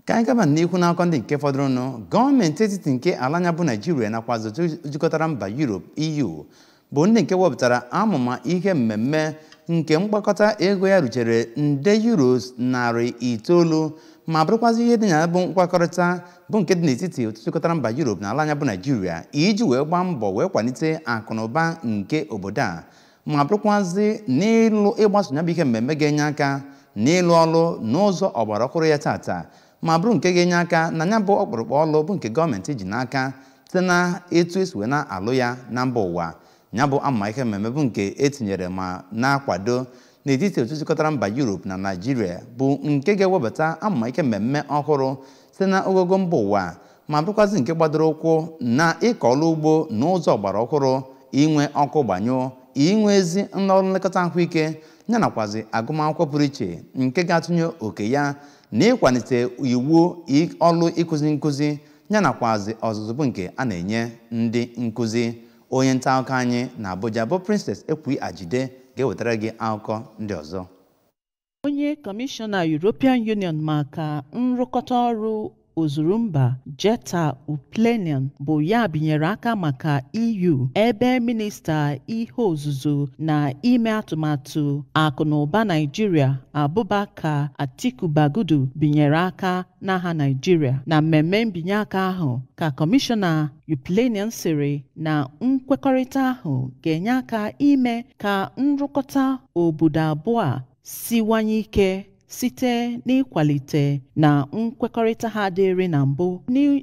Ka anyị gaba n'ihu n'akụkọ ndị nke fọdụrụnụ, gọọmenti etiti nke ala anya bụ Naijiria nakwazi otu jikọtara mba Europe EU bụ ndị nke wepụtara amụma ihe mmemme nke mgbakọta ego ya ruchere nde euros 900, ma bụrụkwazị ihe dị na ya bụ nkwakọrịta bụ nke dị n'etiti otu jikọtara mba Europe na ala anya bụ Naijiria iji wee gbaa mbọ wee kwalite akụ na ụba nke obodo a, ma bụrụkwazị n'ịlụ ịgbaso ya bụ ihe mmemme ga-enye aka n'ịlụ ọrụ n'ụzọ ọgbara ọhụrụ ya tata, ma bụrụ nke ga-enye aka na ya bụ ọkpụrụkpụ ọlụ bụ nke gọọmenti ji n'aka site na etu esi wee na-alụ ya na mba ụwa. Ya bụ ama ihe mmemme bụ nke etinyere ma na-akwado n'etiti otu jikọtara mba Europe na Naijiria bụ nke ga-ewebata amụma ihe mmemme ọhụrụ site na ogogo mba ụwa, ma bụrụkwazị nke gbadoro ụkwụ na ịkọ ọrụ ugbo n'ụzọ ọgbara ọhụrụ, inwe ọkụ gbanyụọ, inwe ezi ọrụ nlekọta ahụike, ya nakwazi agụmakwụkwọ pụrụ iche nke ga-atụnye oke ya na ịkwalite iwu ọrụ ịkụzi nkụzi, ya nakwazi ọzụzụ bụ nke a na-enye ndị nkụzi. Onye nta akụkọ anyị na Abuja bụ Princess Ekwi Ajide ga-ewetara gị akụkọ ndị ọzọ. Onye kọmishọna European Union maka nrụkọta ọrụ ozurumba Jeta Uplenian bụ ya binyere aka maka EU, ebe minista ihe ozuzo na ime atụmatụ akụ na ụba Naijiria Abubakar Atiku Bagudu binyere aka n'aha Naijiria. Na mmemme mbinye aka ahụ ka kọmishọna Uplenian sịrị na nkwekọrịta ahụ ga-enye aka ime ka nrụkọta obodo abụọ a siwanye ike site n'ịkwalite na nkwekọrịta ha dịrị na mbụ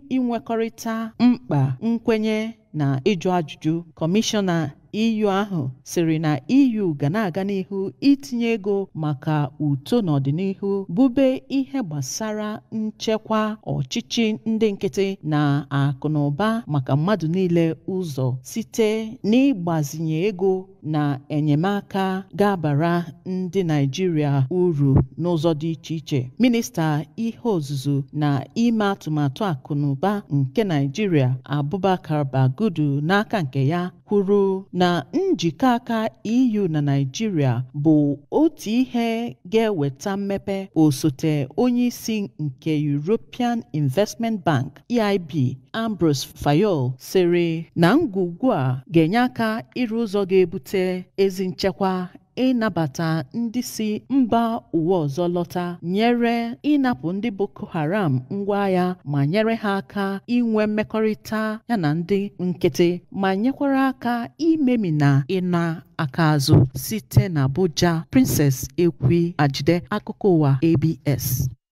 n'inwekọrịta mkpa nkwenye na ịjụ ajụjụ. Kọmishọna EU ahụ sịrị na EU ga na-aga n'ihu itinye ego maka uto n'ọdịnihu, bube ihe gbasara nchekwa ọchịchị ndị nkịtị na akụ na ụba maka mmadụ niile ụzọ site n'ịgbazinye ego na enyemaka ga-abara ndị Naijiria uru n'ụzọ dị iche iche. Minista ihe ozuzu na ime atụmatụ akụ na ụba nke Naijiria Abubakar Bagudu n'aka nke ya kwuru na njikọ aka EU na Naijiria bụ otu ihe ga-eweta mmepe. Osote onye isi nke European Investment Bank EIB Ambrose Fayol sịrị na ngwugwu a ga-enye aka ịrụ ụzọ ga-ebute ezi nchekwa, ịnabata ndị si mba ụwa ọzọ lọta, nyere ịnapụ ndị Boko Haram ngwa agha ma nyere ha aka inwe mmekọrịta ya na ndị nkịtị, ma nyekwara aka imemina ịna aka azụ. Site na Abuja, Princess Ekwi Ajide, akụkọ ụwa ABS.